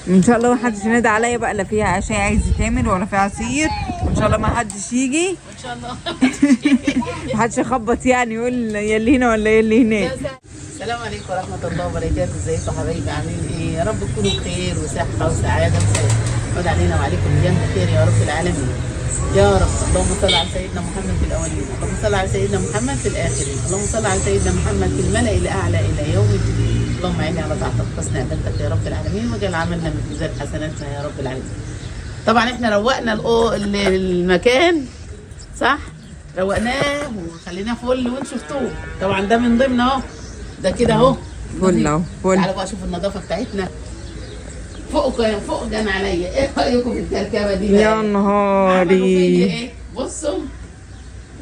ان شاء الله ما حدش ينادي عليا بقى، لا فيها عشاء عايز يتعمل ولا في عصير، وان شاء الله ما حدش يجي وان شاء الله ما حدش يخبط يعني يقول يا اللي هنا ولا يا اللي هناك. السلام عليكم ورحمة الله وبركاته. ازيكم حبايبي، عاملين ايه؟ يا رب تكونوا بخير وصحة وسعادة وسلام. خد علينا وعليكم ايام بخير يا رب العالمين يا رب. اللهم صل على سيدنا محمد في الاولين، اللهم صل على سيدنا محمد في الاخرين، اللهم صل على سيدنا محمد في الملأ الاعلى الى يوم الدين. اللهم اعنا على طاعتك وحسن عبادتك يا رب العالمين، واجعل عملنا من ميزان حسناتنا يا رب العالمين. طبعا احنا روقنا المكان صح؟ روقناه وخليناه فل وانتوا شفتوه. طبعا ده من ضمن اهو، ده كده اهو فل اهو، فل. تعالوا بقى شوفوا النظافة بتاعتنا. فوق فوق جن عليا. ايه رايكم في الكركبه دي بقى؟ يا عملوا فيا نهاري ايه؟ بصوا،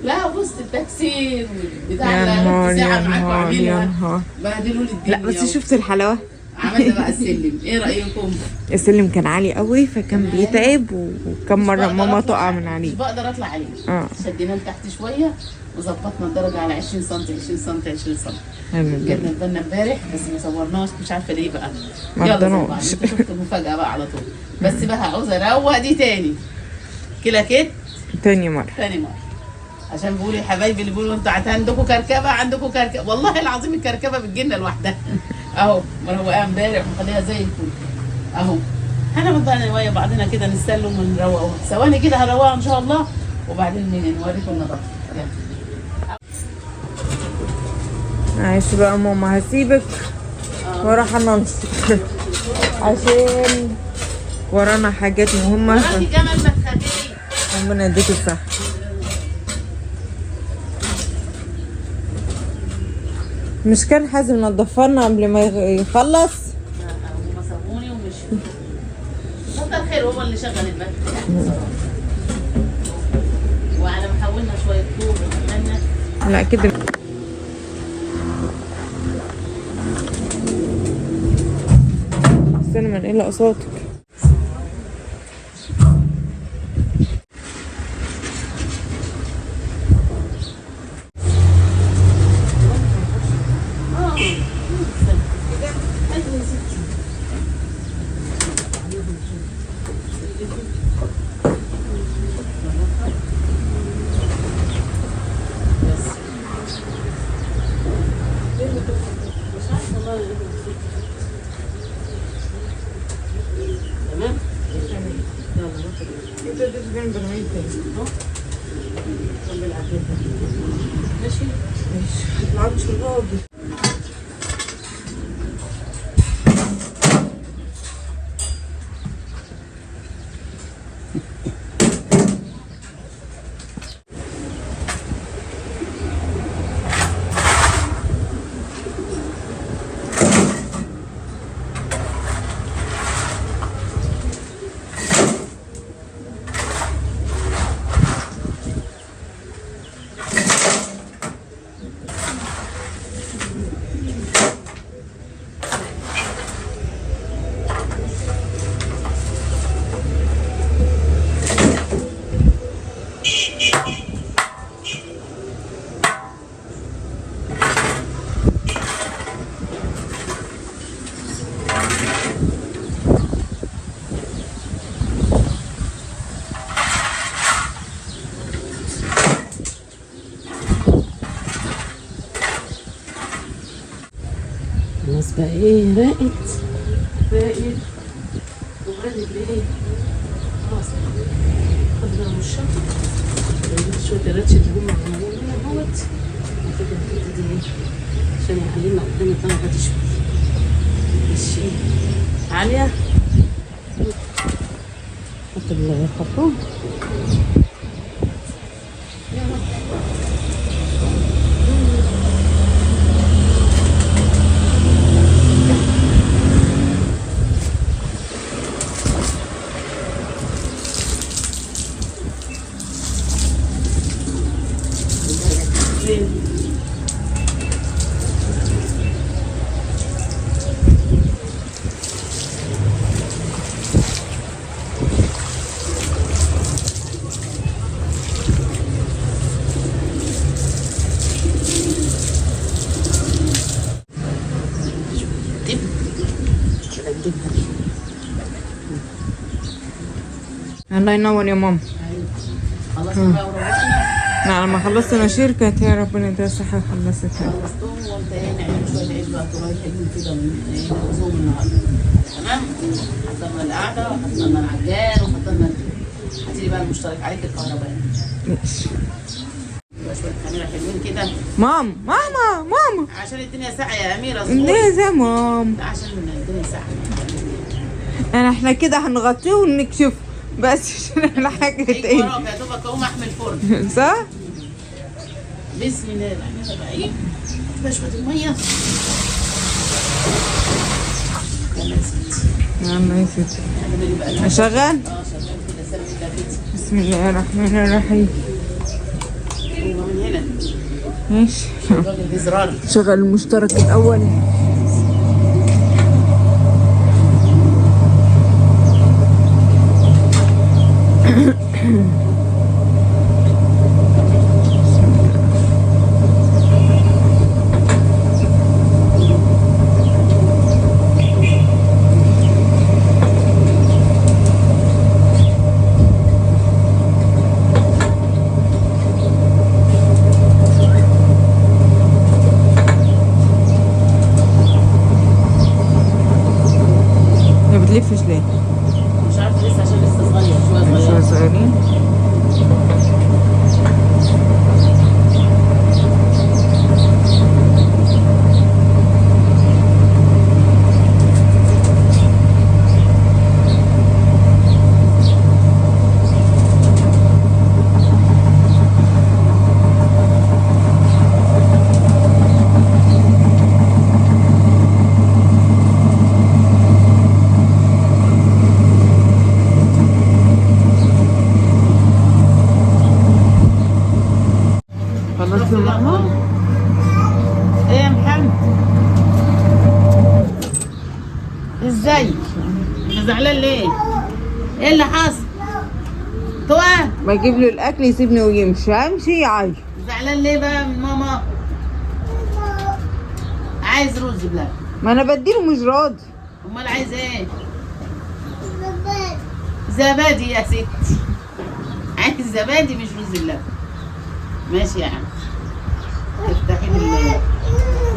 لا بص التكسير والبتاع يا اللي أنا نهار كنت يا ساعة معاكم نهار يا عاملها، نهار. بهدلوا لي الدنيا. لا بس شفت الحلاوة، عملنا بقى السلم، ايه رايكم؟ السلم كان عالي قوي فكان بيتعب، وكم مش مرة بقدر ماما أطلع- تقع من مش عليه. بقدر اطلع عليه. شديناه لتحت شوية وظبطنا الدرجة على 20 سم 20 سم 20 سم. جبنا البنا امبارح بس ما صورناش، مش عارفه ليه بقى. ما يلا زي بعض. رضناش. انتوا شفتوا المفاجاة بقى على طول. بس بقى عاوزه اروق دي تاني كده كده تاني مرة تاني مرة، عشان بيقولوا يا حبايبي اللي بيقولوا انتوا عندكم كركبه عندكم كركبه، والله العظيم الكركبه بتجيلنا لوحدها. اهو مروقاها امبارح ومخليها زي الفل اهو. هناخد بقى ويا بعضنا كده نستلم ونروقوها ثواني كده، هروقها ان شاء الله وبعدين نوريكم النظافة. يلا معلش بقى ماما هسيبك واروح انام عشان ورانا حاجات مهمة. وراكي جمل ما تخافيش. ربنا يديك الصحة. مش كان حازم نضفها لنا قبل ما يخلص؟ هما سابوني ومشوا. كتر خير، هو اللي شغل البث يعني بصراحة. وعلى ما حولنا شوية طوب وعملنا. لا كده استنى ما نقلق صوتك. بس مش عارفه والله. تمام؟ يلا ناخد اهو بالعافية. ماشي؟ خلاص بقى ايه، راقت راقت وبردت بايه. خلاص خد بقى والشنطة، جبت شوية الراتش اللي هم عملوه لنا اهوت. على فكرة الحتة دي ايه عشان يعلمنا قدام الدرجة دي شوية ماشي عالية. حط الخرطوم. الله ينور يا ماما. خلصنا بقى وروقنا. انا لما خلصت نشير كانت هي ربنا يديها الصحة خلصتها. خلصتهم وقمت ايه نعمل شوية عيش بقى طراي حلوين كده ونخبزهم النهارده. تمام؟ حطينا القعدة وحطينا العجان وحطينا، هاتي لي بقى المشترك عليك الكهرباء. ماشي. يبقى شوية خميره حلوين كده. ماما ماما ماما عشان الدنيا ساقعه يا اميره، اصبري. ليه يا مام؟ لا، عشان الدنيا ساقعه. احنا كده هنغطيه ونكشفه بس عشان احنا حاجة ايه تاني. وراك يا دوبك اقوم احمل فرن. صح؟ بسم الله الرحمن الرحيم. بقى شوية المية. يلا يا ستي. يلا يا ستي. اعملي بقى. اشغل؟ اه شغال كده، سلام الله. بسم الله الرحمن الرحيم. ايوه من هنا. ماشي. الراجل دي زرار. شغل المشترك الاول. ما بتلفش ليه؟ مش عارفه لسه، عشان لسه صغير شوية. شوية صغير. صغيرين. خلصت يا ماما؟ ايه يا محمد؟ ازاي؟ انت زعلان ليه؟ ايه اللي حصل؟ تقع؟ بجيب له الاكل يسيبني ويمشي، امشي يعيط. زعلان ليه بقى من ماما؟ عايز رز بلبن. ما انا بديله مش راضي. امال عايز ايه؟ زبادي يا ستي. عايز زبادي مش رز بلبن. ماشي يا عم. افتحي لي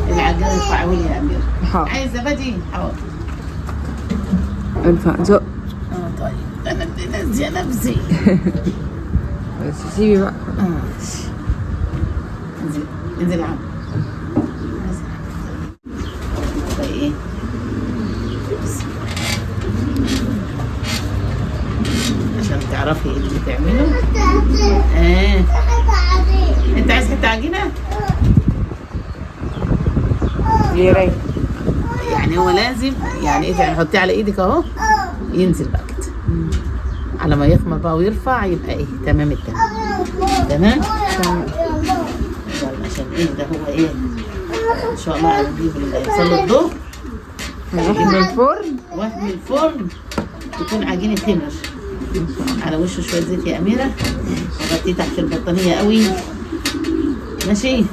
العجان ارفعيه لي يا اميره. حاضر. عايز زبادي؟ حاضر. ارفع زق. طيب انا بدي نفسي. بس سيبي بقى. انزل انزل يا عم. انزل. ايه؟ عشان تعرفي ايه اللي بتعمله. انت عايز حتة عجينه؟ ليه رايح؟ يعني هو لازم يعني ايه، يعني حطيه على ايدك اهو ينزل بقى كده على ما يخمر بقى ويرفع يبقى ايه تمام التمام. تمام؟ تمام. يلا عشان ايه ده هو ايه ان شاء الله هنجيب يصلي الظهر من الفرن واحمي الفرن تكون عجينه خمر على وشه شوية زيت يا اميره، وغطيه تحت البطانيه قوي. ماشي؟ يلا.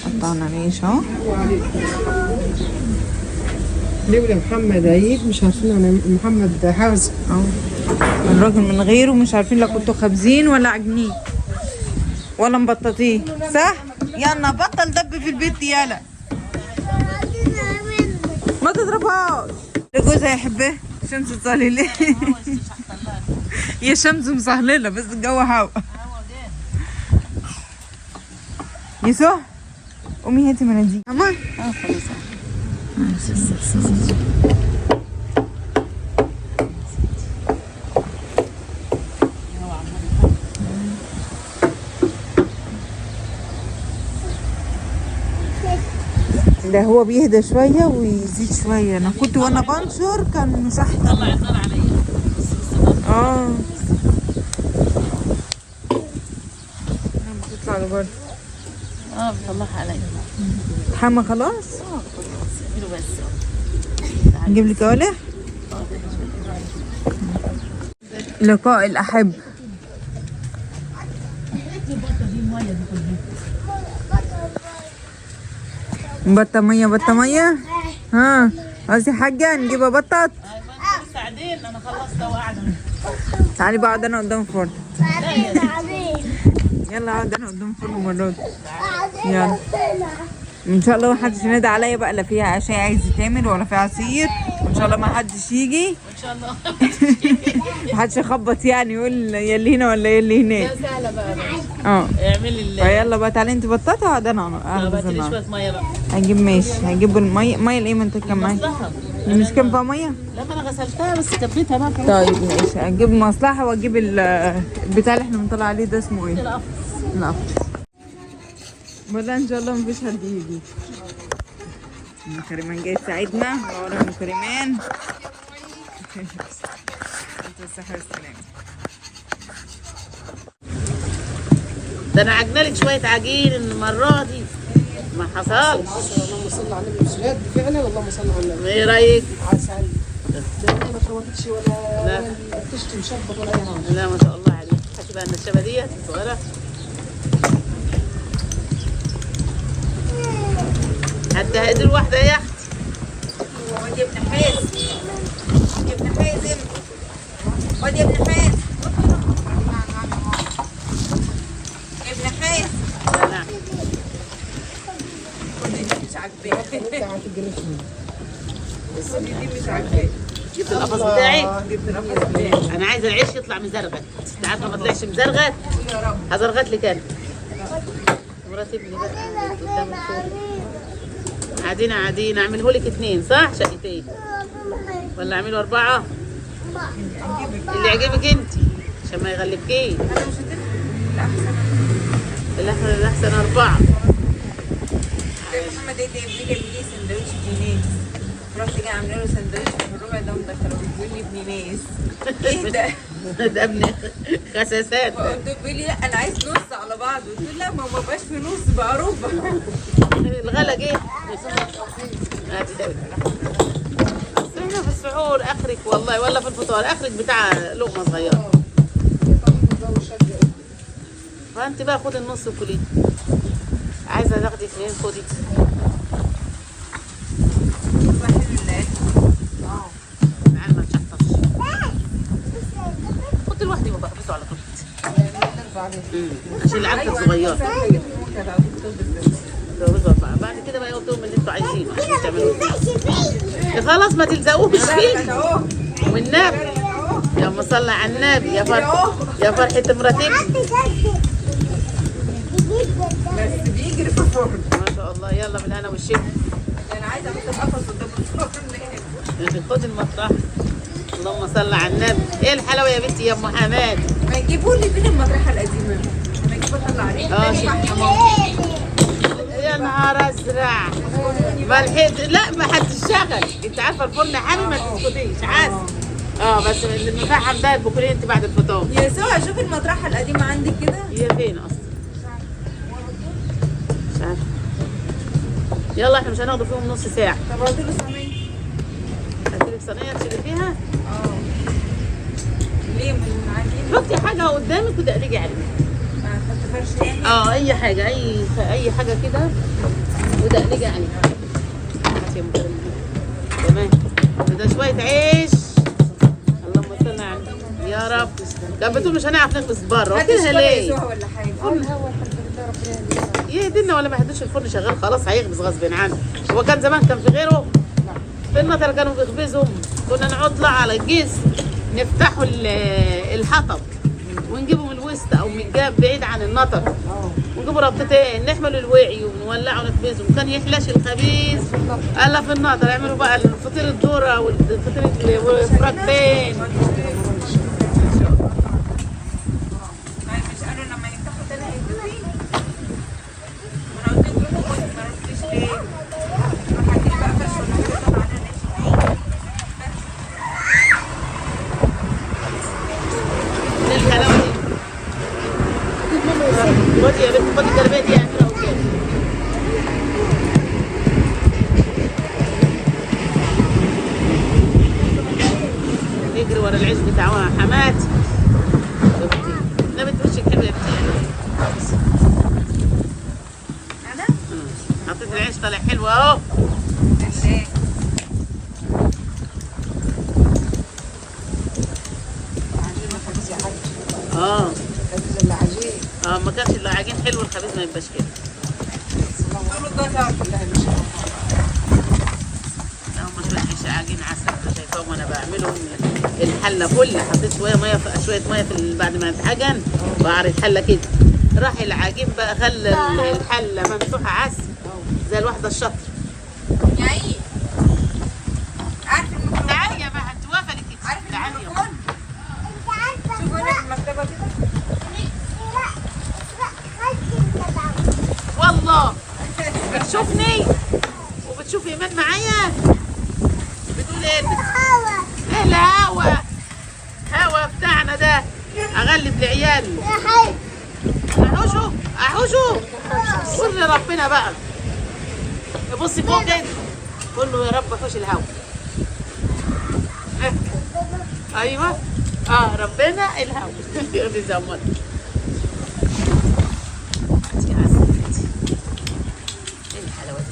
قطعنا العيش اهو. لولا محمد عيد مش عارفين انا محمد حازم اهو الراجل من غيره مش عارفين لا كنتوا خابزين ولا عجنين ولا مبططين، صح؟ يلا بطل دب في البيت، يلا ما تضربهاش. جوزها يحبها شمس تصلي ليه؟ يا شمس مسهلله بس الجو هوا. يسوع قومي هاتي مناديل. ماما خلاص. ده هو بيهدى شوية ويزيد شوية. انا كنت وانا بنشر كان مساحته طلع النار عليا. اه بتطلع لبره. بطلعها عليا. حما خلاص؟ خلاص بس. نجيب لك قوالب؟ لقاء الأحب. بطة مية بطة مية. ها قصدي حاجة نجيبها بطط. ساعدين، انا خلصت وقاعدة. تعالي بقعد انا قدام الفرن. يلا اقعد انا قدام الفرن المرة دي. يلا ان شاء الله ما حدش ينادي عليا بقى، لا فيها عشاء عايز يتعمل ولا في عصير، وان شاء الله ما حدش يجي، وان شاء الله ما حدش يخبط يعني يقول يا اللي هنا ولا يا اللي هناك. سهلة بقى. اه اعملي فيلا بقى تعالي انت بطاطا اقعد انا طب اخبز هاتي لي النهارده. شوية مية بقى. هجيب ماشي، هجيب المية. مية الايه؟ ما انت كان معاك مصلحة. مش كان فيها مية؟ لما انا غسلتها بس كبيتها بقى. طيب ماشي، هجيب مصلحة واجيب البتاع اللي احنا بنطلع عليه ده اسمه ايه؟ القفص. القفص. ولا ان شاء الله مفيش حد يجي. ام كريمان جاي تساعدنا، نورا ام كريمان. انت الصحة والسلامة. ده انا عجنالك شوية عجين المرة دي ما حصلش. اللهم صل على النبي، مش جد فعلا. اللهم صل على النبي. ايه رايك؟ عسل. ده ما اتروتش ولا لا. ولا تشتي مشبط ولا اي حاجة. لا ما شاء الله عليك. هاتي بقى النشابه ديت الصغيرة. حتى هدي واحدة يا اختي. خد يا ابن حازم، خد يا ابن حازم، خد يا ابن حازم، يا ابن حازم. لا. خد دي مش عاجباك، هتجرفني. خد دي مش عاجباك. جبت القفص بتاعي. جبت القفص بتاعي. انا عايزه العيش يطلع مزرغت. انت عارفه ما طلعش مزرغت يا رب. هزرغت لك انا. مرات ابني بقى قدام الفرن. قاعدين قاعدين. اعمله لك 2 صح؟ شقتين ولا اعمله 4؟ اللي يعجبك انت عشان ما يغلبكيش. انا مش هتفرق الاحسن. الاحسن 4. زي محمد ايه ده جاب لي سندوتش بنيناس، رحت جاي عامله له سندوتش في الربع ده ومدخله، بيقول لي ابن ناس ايه ده؟ ده ابن خساسات. فقلت له بيقول لي لا انا عايز نص على بعض، قلت له لا ما هو ما بقاش في نص بقى ربع. الغلا جه. احنا في السحور اخرك والله، ولا في الفطار اخرك بتاع لقمة صغيرة. فانت بقى خدي النص وكلية. عايزه تاخدي 2 خدي. تعال ما تشحطش. خدي لوحدي وبقبسه على طول. عشان العجلة صغيرة. بعد كده بقى يقول لهم اللي انتوا عايزينه عشان تعملوه. خلاص ما تلزقوش فيه والنبي. يا ما صلى على النبي. يا فرح يا فرحة مراتك. بس بيجري في الفرن. ما شاء الله. يلا بالهنا والشفا. انا عايزه احط القفص قدام الفرن. خد المطرح. اللهم صل على النبي. ايه الحلاوة يا بنتي يا ام حماد؟ ما يجيبوا لي فين المطرحه القديمة؟ انا اجيب اطلع عليها. يا نهار ازرع. ما لحقت. لا ما حدش شغل. انت عارفه الفرن حامي ما تسكتيش عارفه. بس المفحم ده بكلية انت بعد الفطار. يا سهى شوفي المطرحه القديمة عندك كده. هي فين اصلا؟ مش عارفه. يلا احنا مش هناخده فيهم نص ساعة. طب هاتي له صينية. هاتيلك صينية تشيلي فيها؟ ليه من عندي؟ حطي حاجة قدامك ودقلجي عليها. هتحط فرش يعني؟ اي حاجة، اي حاجة كده ودقلجي عليها. هاتي يا ام كريم. تمام. ده شوية عيش. اللهم صل على النبي يا رب. كانت بتقول مش هنعرف نخبز بره. قلت لها ليه؟ ولا حاجة. الهوا الحمد لله ربنا يهدينا. يهدينا ولا ما يهدوش. الفرن شغال خلاص هيخبز غصب عنه. هو كان زمان كان في غيره؟ في المطر كانوا بيخبزوا. كنا نطلع على الجيس نفتحوا الحطب ونجيبه من الوسط او من الجنب بعيد عن النطر، ونجيبوا ربطتين نحمل الوعي ونولعه ونخبزه. وكان يحلاش الخبيز الا في النطر. يعملوا بقى فطير الذرة والفطير والفراكتين. مش قالوا لما يفتحوا تاني هيدوكي؟ ما انا قلت لك روحوا ما رحتيش ليه؟ روح هاتي بقى فرش ولا حاجة طلع عليها العيش. ايه الحلاوة دي؟ خدي يا بنت، خدي الجلابية دي اعملها قدامي. نجري ورا العيش بتاع حماتي. شفتي؟ لا بنت وشك حلو يا بنتي. انا؟ حطيت العيش طالع حلو اهو. ايه؟ الخبيز ما يبقاش كده. هم شوية عيش عجين عسل انا شايفاهم وانا بعملهم. الحلة فل، حطيت شوية مية في بعد ما اتعجن وقعر الحلة كده، راح العجين بقى خلى الحلة ممسوحة عسل زي الواحدة الشاطره. يا عيد عارف الميكروفون؟ تعالي يا بقى انت واقفة لك. عارف تعالي يا الميكروفون؟ شوفوا هنا في المكتبة كده. والله بتشوفني وبتشوف ايمان معايا، بتقول ايه؟ ايه الهوا؟ هوا بتاعنا ده اغلب لعيالي. احوشه احوشه، قول لربنا بقى، بصي فوق كده قول له يا رب حوش الهوا. ايوه ربنا الهوا. يغني زمر. ايه الحلاوة دي؟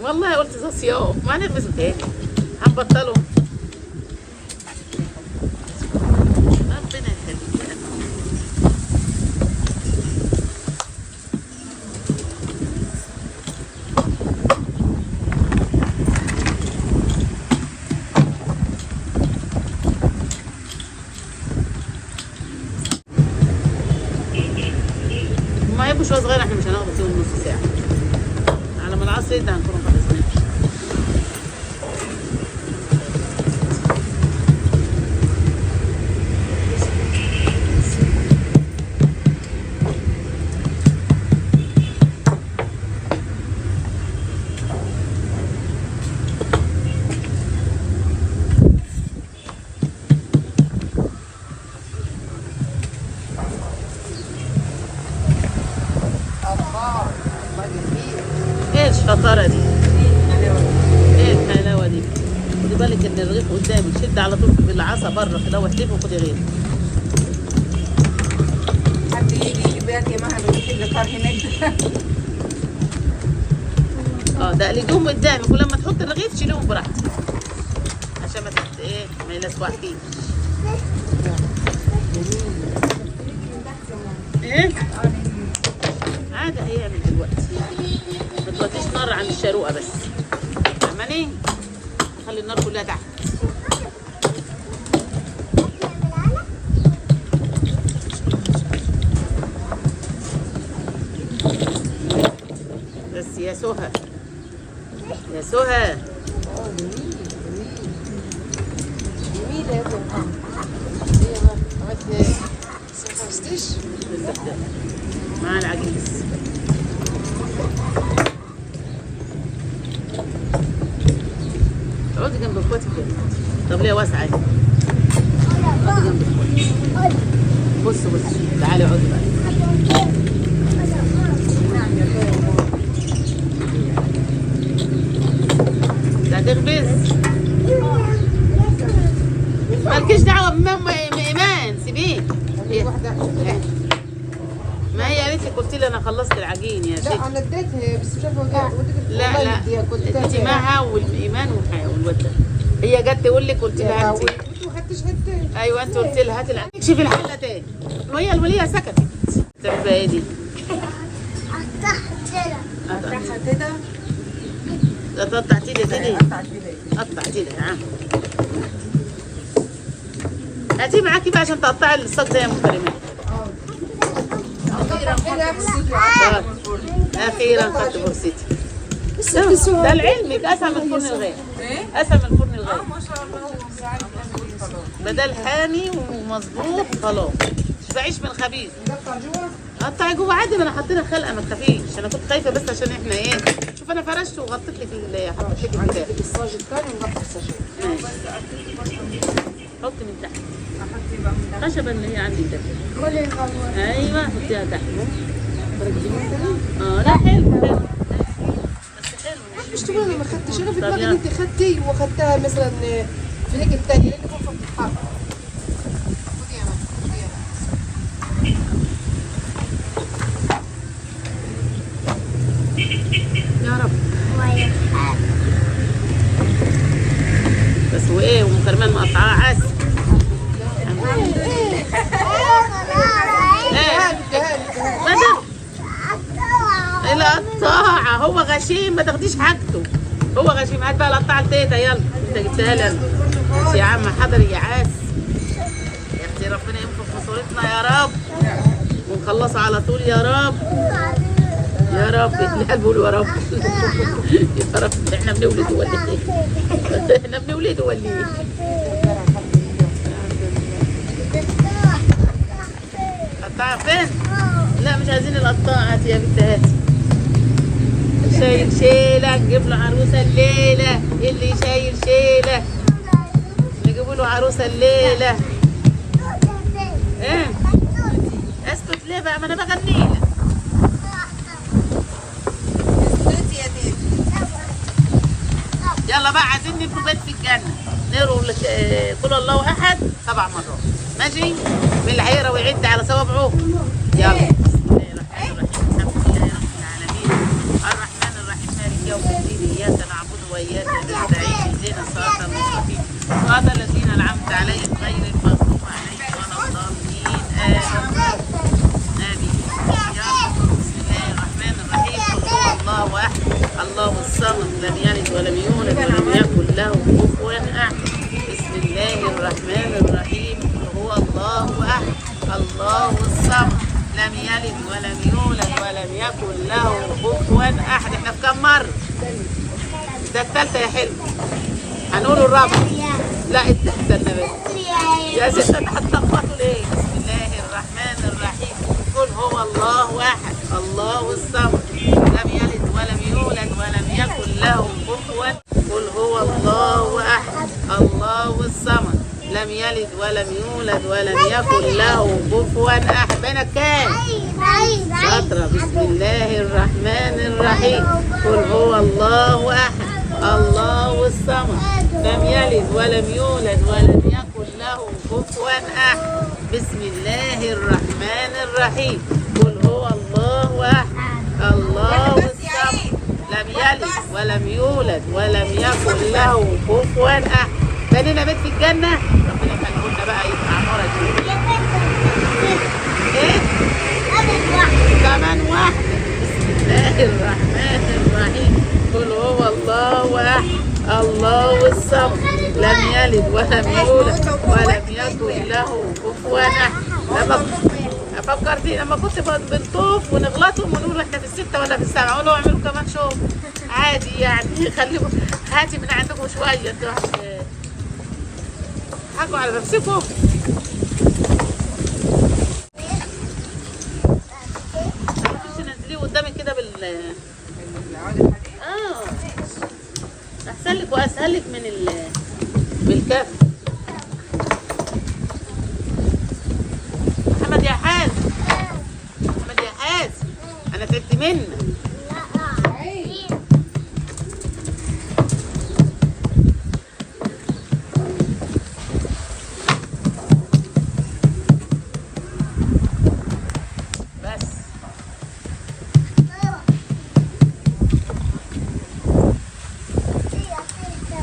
والله قلت ده صيام ما هنلبسه تاني، هنبطله. ربنا يخليك. ما يبقوا شوية صغيرة، احنا مش هناخد فيهم نص ساعة، على ما العصر يبدا هنكون خلصنا. ايه الشطارة دي؟ ايه الحلاوة دي؟ خدي بالك ان الرغيف قدامك، شد على طول بالعصا بره كده واحلفه وخدي غيره. حد يجي يجيب لك يا مها الرغيف اللي صار هناك. ده قليهم قدامك، ولما تحط الرغيف شيليهم براحتك عشان ما ايه ما يلسوعكيش. ايه؟ عادي هيعمل دلوقتي، ما توطيش نار عن الشاروقه بس، فاهماني؟ خلي النار كلها تحت. بس يا سهى يا سهى جميلة يا ابني. ايه بقى عملت ايه؟ بس ما خلصتيش؟ لسه بتاع مع العجين لسه. اقعدي جنب اخواتك يا بنتي. طب ليه واسعة اهي؟ اقعدي جنب اخواتك. بصي بصي تعالي اقعدي بقى. ده هتخبز؟ مالكيش دعوه بماما ايمان، سيبيه. ما هي قالت لك، قلت لي انا خلصت العجين يا شيخ. لا انا اديتها بس مش عارفه لا لا انت معها والايمان والواد ده. هي جت تقول لك، قلت لها انت انت ما خدتيش حتة. ايوه انت قلت لها هات العجين. اكشفي الحلة تاني، وهي الوليه سكتت. تعمل بقى ايه دي؟ قطعها كده. قطع تيدي تيدي، قطع كده. قطع تيدي. ها هاتي معاكي بقى عشان تقطعي الصاج ده يا مكرمات. اخيرا خدت فرصتي. ده لعلمك اسهل من الفرن الغاز. ايه؟ اسهل من الفرن الغاز. ما شاء الله هو مش عارف يعمل ايه خلاص. بدل حامي ومظبوط خلاص. تشبعيش من خبيث. نقطع جوه؟ قطعي جوه عادي، ما انا حاطينها خلقه ما تخافيش. انا كنت خايفة بس عشان احنا ايه. شوف انا فرشت وغطيت لك حطيت لك البتاع. عندك الصاج الثاني ونقطع الصاجين. ماشي. حطي من تحت. احط بقى من تحت. خشبه اللي هي عندي ده. ايوه حطيها تحت. لا حلو حلو بس حلو. مش تقول انا ما خدتش، انا في دماغي ان انت خدتي وخدتها مثلا في الهيك الثانية لان غرفة بتتحرك. خدي يا ماما، خدي يا ماما. يا رب. بس وايه ومكرمان مقطعاه عسل. ايه ايه. القطاعه، هو غشيم ما تاخديش حاجته، هو غشيم. هات بقى القطاعه لتيتا، يلا انت جبتها لي انا. ماشي يا عم، حضر يا عاس يا اختي، ربنا ينفخ في صورتنا يا رب ونخلصها على طول يا رب يا رب. القلب بيقولوا يا رب يا رب. احنا بنولد ولا ايه؟ احنا بنولد ولا ايه؟ قطاعة فين؟ لا مش عايزين القطاعة، هاتي يا بنت هاتي. شايل شيلة نجيب له عروسة الليلة، اللي شايل شيلة نجيب له عروسة الليلة. ايه؟ اسكت ليه بقى؟ ما انا بغني لك. اسكتي يا تيتا. يلا بقى عايزين نبنوا بيت في الجنة، نقروا قل الله أحد 7 مرات، ماشي؟ مين اللي هيقرا ويعد على صوابعه؟ يلا. بسم الله الرحمن الرحيم، الحمد لله رب العالمين، الرحمن الرحيم، مالك يوم الدين، إياك نعبد وإياك نستعين، اهدنا الصراط المستقيم، صراط الذين أنعمت عليهم غير المغضوب عليهم ولا الضالين، آمين آمين. يلا. بسم الله الرحمن الرحيم، قل هو الله أحد، الله الصمد، لم يلد ولم يولد ولم يكن له كفوا أحد. بسم الله الرحمن الرحيم، قل هو الله أحد، الله الصمد، لم يلد ولم يولد ولم يكن له كفوا أحد. احنا في كام مرة؟ ده الثالثة يا حلو، هنقول الرابعة. لا الثالثة النبي يا ست انت هتلخبطوا ليه؟ بسم الله الرحمن الرحيم، قل هو الله احد، الله الصمد، لم يلد ولم يولد ولم يكن له كفوا. قل هو الله احد، الله الصمد، لم يلد ولم يولد ولم يكن له كفوا احد. بينك كام؟ شاطرة. بسم الله الرحمن الرحيم، قل هو الله أحد، الله الصمد، لم يلد ولم يولد ولم يكن له كفوا أحد. بسم الله الرحمن الرحيم، قل هو الله أحد، الله الصمد، لم يلد ولم يولد ولم يكن له كفوا أحد. بنينا بيت في الجنة، ربنا يخليه لنا بقى يبقى عمارة دي. إيه؟ كمان واحدة. بسم الله الرحمن الرحيم، قل هو الله أحد، الله الصمد، لم يلد ولم يولد ولم يكن له كفوا أحد. لما فكرتي لما كنت بنطوف ونغلطهم ونقول احنا في 6 ولا في 7، اقول لهم اعملوا كمان شوف عادي يعني، خليكم هاتي من عندكم شوية، انتوا حكوا على نفسكم. تنزليه قدامك كده بال احسن لك واسهل لك من بالكف. محمد يا حازم، محمد يا حازم، انا تعبت منك. بس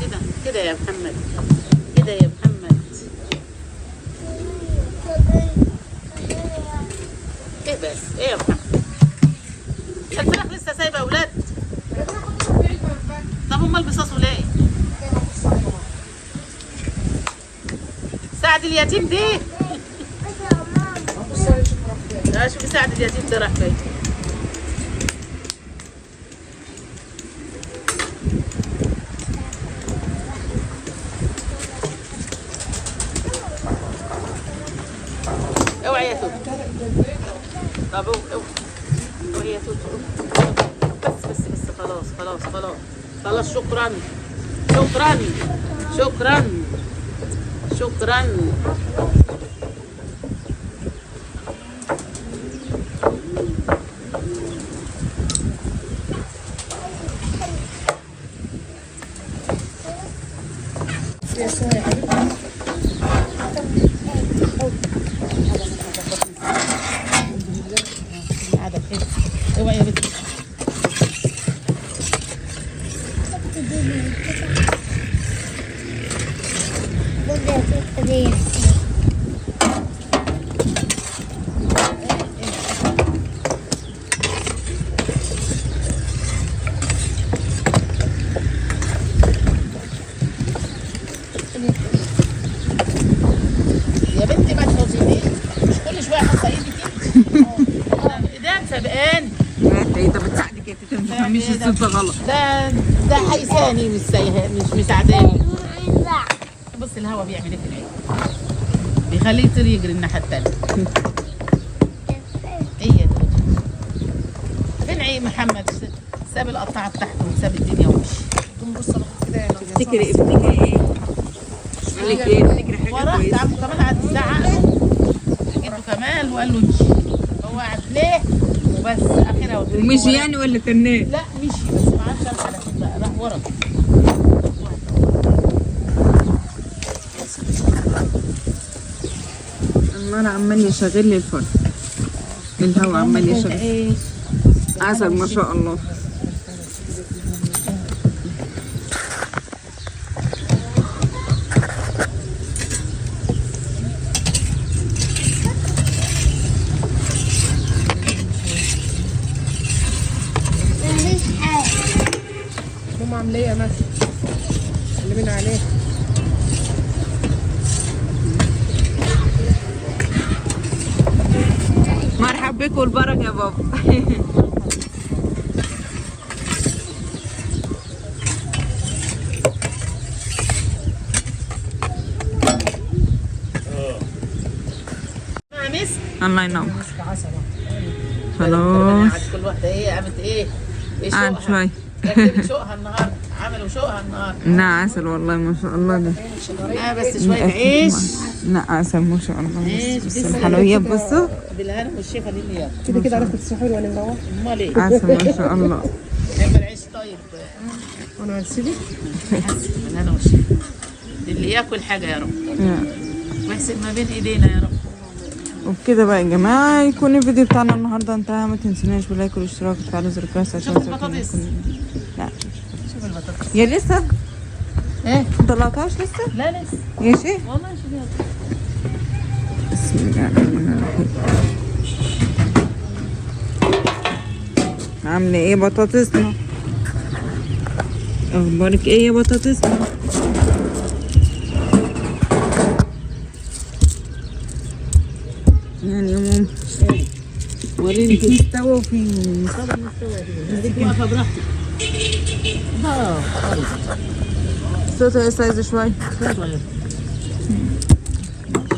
كده كده يا محمد، كده يا محمد. ايه بس ايه يا محمد؟ الفراخ لسه سايبه اولاد. طب امال بيصاصوا ليه؟ سعد اليتيم دي. شوفي سعد اليتيم ده راح فين. اوعي يا توتو. طب اوعي يا توتو. بس بس بس خلاص خلاص خلاص خلاص، شكرا شكرا شكرا شكرا. قاعدة بخير. اوعي يا بنتي. يا تيتا، ما تفهميش الست غلط. ده حيساني مش مش مساعداني. بص الهوا بيعمل ايه في العين، بيخليه يطير يجري الناحية التانية. ايه يا دودو؟ فين عين محمد؟ ساب القطعة بتاعته وساب الدنيا ومشي. بص كده يا افتكري افتكري ايه؟ قال لك ايه؟ افتكري حاجة وراح كويسة. عمو كمال قعد يزعق له، جده كمال وقال له امشي. هو قعد ليه وبس اخرها قلت له ومشي يعني ولا تناه؟ لا مشي، بس ما عرفش راح على فين بقى، راح ورا. النار عمال يشغل لي الفرن، الهواء عمال يشغل. عسل ما شاء الله. ماما عامله ايه يا مثلا؟ سلمينا عليه. مرحب بكم والبركة يا بابا. مع مسك الله ينور. خلاص كل واحدة ايه قامت ايه؟ ايه قعد شوقها؟ شوي. رتبت شوقها النهارده، عملوا شوقها النهارده. لا عسل والله ما شاء الله ده. لا بس شوية عيش. لا عسل ما شاء الله. عيش بس الحلويات بصوا بالهنا والشفا للي ياكل. كده كده عرفت السحور وانا مروح. امال ايه؟ عسل ما شاء الله. نعمل عيش طيب وانا هنسيبك. بالهنا والشفا للي ياكل حاجة يا رب، واحسن ما بين ايدينا يا رب. وبكده بقى يا جماعة يكون الفيديو بتاعنا النهارده انتهى. ما تنسوناش بال like والاشتراك وتفعلوا زر الجرس عشان شوف توصلكم البطاطس. لا شوف البطاطس يا لسه ايه؟ ما طلعتهاش لسه لا لسه يا شيخ. والله. شوفيها. بسم الله الرحمن الرحيم. عامله ايه بطاطسنا؟ اخبارك ايه يا بطاطسنا؟ يعني يا ماما وريني في استوى وفي خليك واقفة براحتك. صوتها لسه عايزه شوية.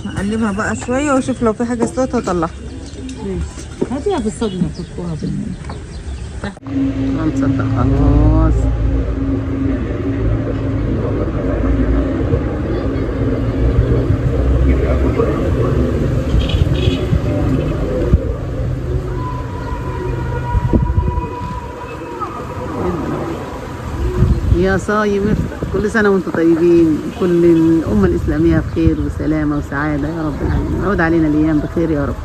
هقلبها بقى شوية واشوف لو في حاجة استوت هطلعها. هاتيها في الصدمة، فكوها في ما نصدق خلاص. يا صايم افطر. كل سنة وانتم طيبين، كل الأمة الإسلامية بخير وسلامة وسعادة يا رب العالمين. عود علينا الأيام بخير يا رب.